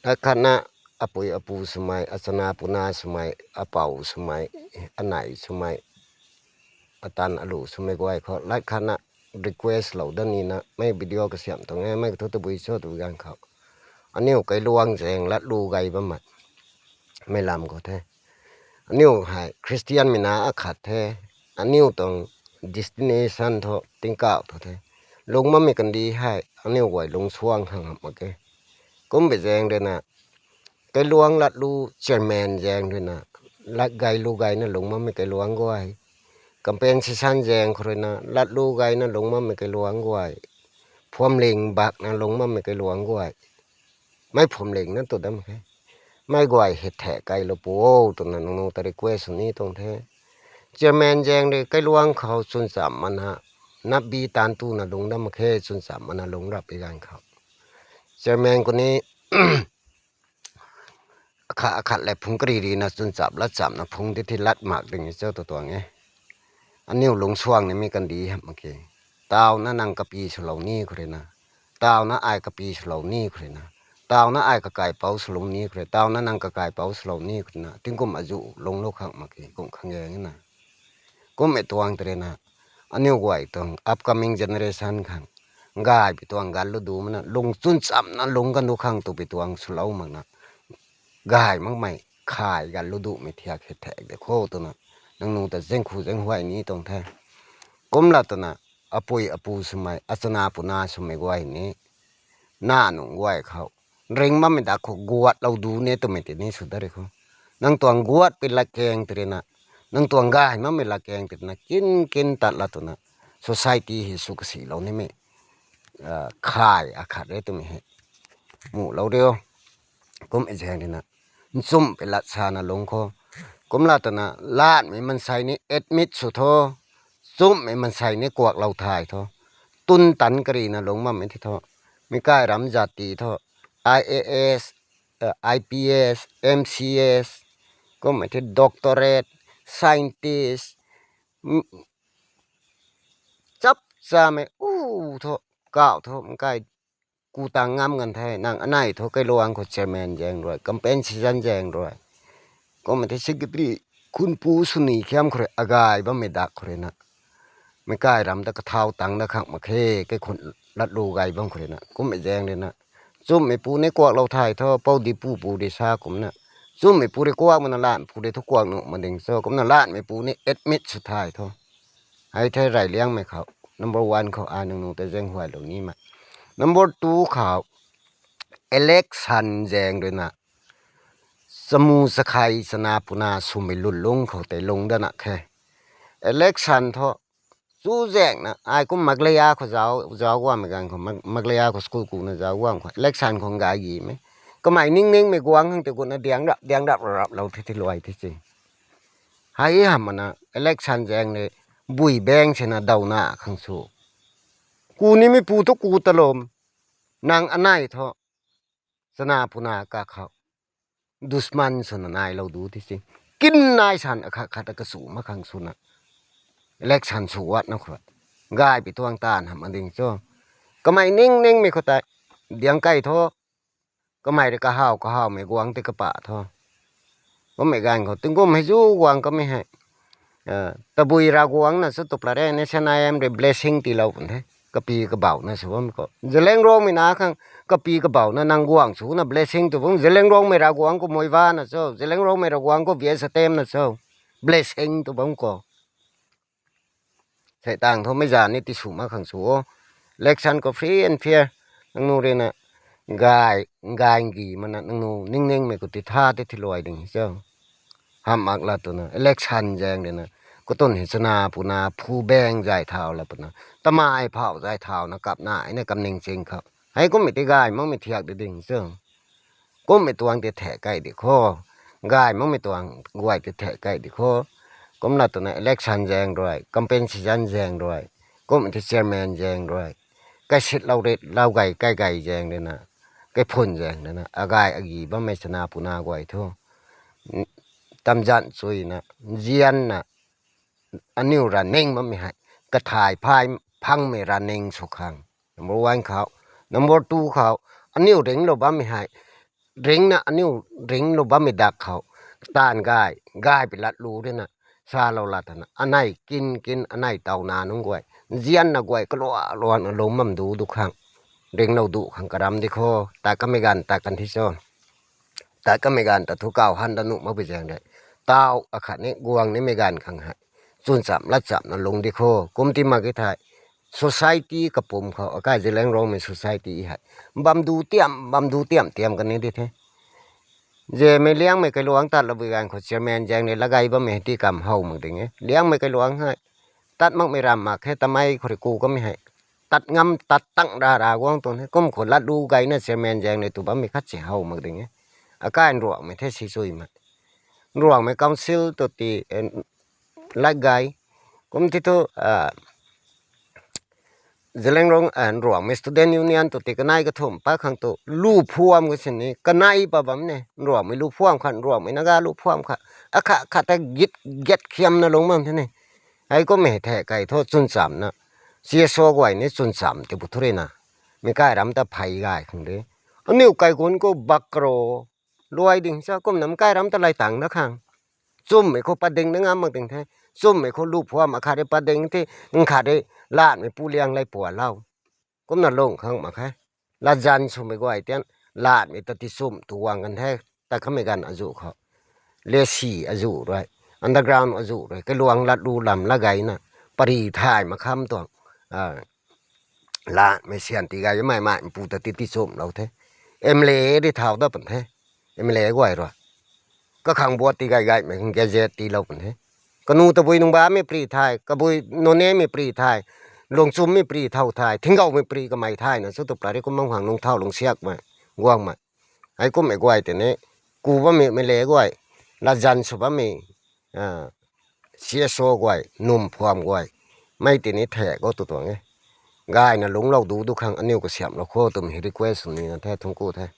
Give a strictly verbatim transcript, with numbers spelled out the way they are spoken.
Lat khatna apui apu swmei, achana puna swmei, apou swmei, anei swmei, atan alu swmei guay khou lat khatna request lou dat nina mei video kasiamh tuang e, mei kathu tabui cho tw ganv khou, aniu kailuang zaeng latlu gay bammei, mei lam khou the. Aniu hei Christian mei na akhat the, aniu tuang destination thu tingkauh thu the. Lung bammei kandih hei aniu guay lungcsuang khang hamh mak ge. Kum bi zaeng ruina, kailuang latlu chairman zaeng ruina, lat gay lu gayna lung bammei kailuang guay, compensation zaeng khou ruina latlu gayna lung bammei kailuang guay, phuamling bakna lung bammei kailuang guay, mei phuamling na tu dam khe, mei guay hei thek kailou pu o twna nangniw ta request sw ni tuang the. Chairman zaeng rui kailuang khou chwn cham mana, napbi taanv tuna lungc dam mak khe, chwn cham mana lungc rap pi ganv khou, chairman khou ni akhat akhat le phungc kari rina chwn chap lat chamna phungc ti thi lat mak ding cho tu tuang e. Aniu lungcsuang nimei kandih hamh mak khe. Tawna nang kapi swlou ni khou ruina, tawna ai kapi swlou ni khou ruina, tawna ai kakaipouc swlou ni khou rui, tawna nang kakaipouc swlou ni khou ruina tingkum azuh lungclou khang mak khe, kum khang e na. Kummei tuang tei ruina, aniu guay tuang upcoming generation khang gaypui tuang ganlu du mana lung chwn chamna lungc ganv du khang twpui tuang swlou makna, gay makmei khay ganlu dumei thiak hei thek de kho twna nangniw ta zaengkhu zaenghuay ni tuang the. Kumla twna apui apu swmei, achana puna swmei guay ni, na nunc guay khou ring bammei dak khou guatlou du ne twmei tini sw dat ri kho. Nang tuang guatpui latkaeng tei ruina, nang tuang gay makmei latkaeng tei ruina kin kin tat la twna society hei sw kasilou nimei khay akhat re twmei hei muhlou rio. Kum e zaeng ruina, nchumhpui lat sana lungc kho. Kumla twna latmei mansei ni admit sw tho, nchumhmei mansei ni kuaklou thay tho, tun tanc karina lungc bammei ti tho, mi kai ram zat ti tho, I A S, I P S, M C S, kummei the doctorate, scientist, chap chamei u tho, kauh tho, mi kai ku tang ngam ganv the. Nang anei thu kailuang khou chairman zaeng rui, compensation zaeng rui, kummei the secretary, khunpu swni khiam khou rui, agay bammei dak khou ruina, mi kai ram ta kathau tang da khang mak khe, kaikhun latlu gay bam khou ruina. Kummei zaeng ruina, nchumhmeipu ni kuaklou thay tho, pou di pu pu di sa kumna, nchumhmeipu rui kuak mana lanhpu rui thu kuak nuh mak ding cho, kumna lanhmeipu ni admit sw thay tho. Hei the reyliangmei khou, number one khou ai nangniw ta zaenghuaylou nimei. Number two khou, election zaeng ruina, chamu chakhei chana puna swmei lwnlung khou tei lung dana khe. Election thu, chuzaenghna ai kum Meghalaya khou zauc, zauc guangmei ganv khou, Meghalaya khou school kuna zauc guang khou election khou gay gimei, kamei ningningmei guang khang tei gutna diang rap diang rap raplou the, tiluai the si. Hei hamh mana election zaeng rui bui bang sina dawna khang sw, ku nimeipu thu ku talum, nang anei thu chana puna kakhou dushman swna nailou du ti si. Kin nai san akhat khat kasu mak khang swna election sw guatna khou gaypui tuang taanv hamh ma ding cho. Kamei ningningmei khou tei diang key tho. Kamei rui kahaw kahawmei guang tei kapah tho. Kummei ganv khou tingkum hei zu guang kamei hei, tabui Ravguangc na chu tuplare ni S N I M rui blessing tiilou pun the. Kapi kabauhna sw bam khou, Zeliangrongmei na khang kapi kabauhna nang guang swna blessing tw bam, Zeliangrongmei Ravguangc khou Muivah na cho, Zeliangrongmei Ravguangc khou V S Atem na cho, blessing tw bam khou. Sei tang thu meic zan ni tisw mak khang sw o. Election khou free and fair, nangniw ruina gay, gay ngi mana nangniw ningningmei khou titha tei tiluai ding cho. Hamh mak la twna election zaeng ruina, katun hei chana puna phu bang zay thau la puna, tamei phau zay thauna kapna ina kamning ching khou, hei kummei tei gay makmei thiak di ding cho. Kummei tuang tei thek key di kho. Gay makmei tuang guay tei thek key di kho. Kumna twna election zaeng rui, compensation zaeng rui, kummei tei chairman zaeng rui, kaisitlou ritlou gay kai gay zaeng ruina, kaiphun zaeng ruina, agay agi bammei chana puna guay thu, tamzan chuina, nzianna, aniu running bammei hei kathay phay phangmei running sw khang, number one khou. Number two khou, aniu ringlou bammei hei ringna aniu ringlou bammei dak khou, taanv gay, gay pi lat lu rina, salou lat tana, anei kin kin, anei tauna nunc guay, nzianna guay, kalua luanna lung bam du du khang, ringlou du khang karam di kho, ta kamei ganv ta kan thi cho. Ta kamei ganv ta thu kau han da nuh mak pi zaeng de. Tau akhat ni guang nimei ganv khang hei, chwn cham lat chamna lung di kho, kum ti mak ki thei, society kapum khou, akai Zeliangrongmei society hei, bam du tiam, bam du tiam tiam kan ni di the. Zemei Liangmei kailuangc tat lou bui ganv khou chairman zaeng ni lat gay bammei hei ti kam how mak ding e. Liangmei kailuangc hei, tat makmei ram mak khe, tamei khou rui ku kamei hei, tat ngam tat tang ra ra guang tuang the, kum khou lat lu gayna chairman zaeng ni tu bammei khat si how mak ding e. Akai Nruangmei the si chuimei. Nruangmei council tu ti, lat gay. Kum ti thu, Zeliangrong, Nruangmei student union tu ti kanei kathumh pa khang tu lu phuam ka sini, kanei pa bam ne, Nruangmei lu phuam khat, Nruangmei Naga lu phuam khat, akhat khat ta git, git khiamna lung bam the ni. Hei kummei the kai thu chwn chamna, C S O guay ni chwn cham ti bu thu rina, mi kai ram ta phey gay khang de. Aniu kai gun khou bak karo, luai ding sa kumna mi kai ram ta lay tang na khang. Chummei khou pat ding na ngam mak ding the. Chummei khou lu phuam akhat rui pat ding the, nkhat rui latmei pu liang lay pua lau. Kumna lung khang mak khe. Latzan swmei guay tian, latmei ta ti chum tu guang kan the, ta kamei ganv azuh khou. Lesi azuh rui, underground azuh rui, kailuang lat lu lam lat gayna, pari thay mak kham tuang. Latmei syan ti gay mei mei mpu ta ti ti chumlou the. M L A ri thau da pan the. M L A guay rui. Kakhang buat ti gay gaymei khang gazette tiilou pan the. Kanu tabui nung bammei pri thay, kabui nonemei pri thay, lungchummei pri thau thay, thinggowmei pri kamei thayna chu tu pari kum mang khang lung thau lung siakmei, guangmei. Hei kummei guay tei ni, ku bammei M L A guay, latzan sw bammei, C S O guay, num phuam guay, mei tei ni the khou tu tuang e. Gayna lungclou du du khang aniu kasiamhlou kho twmei hei request sw nina the, thungc ku the.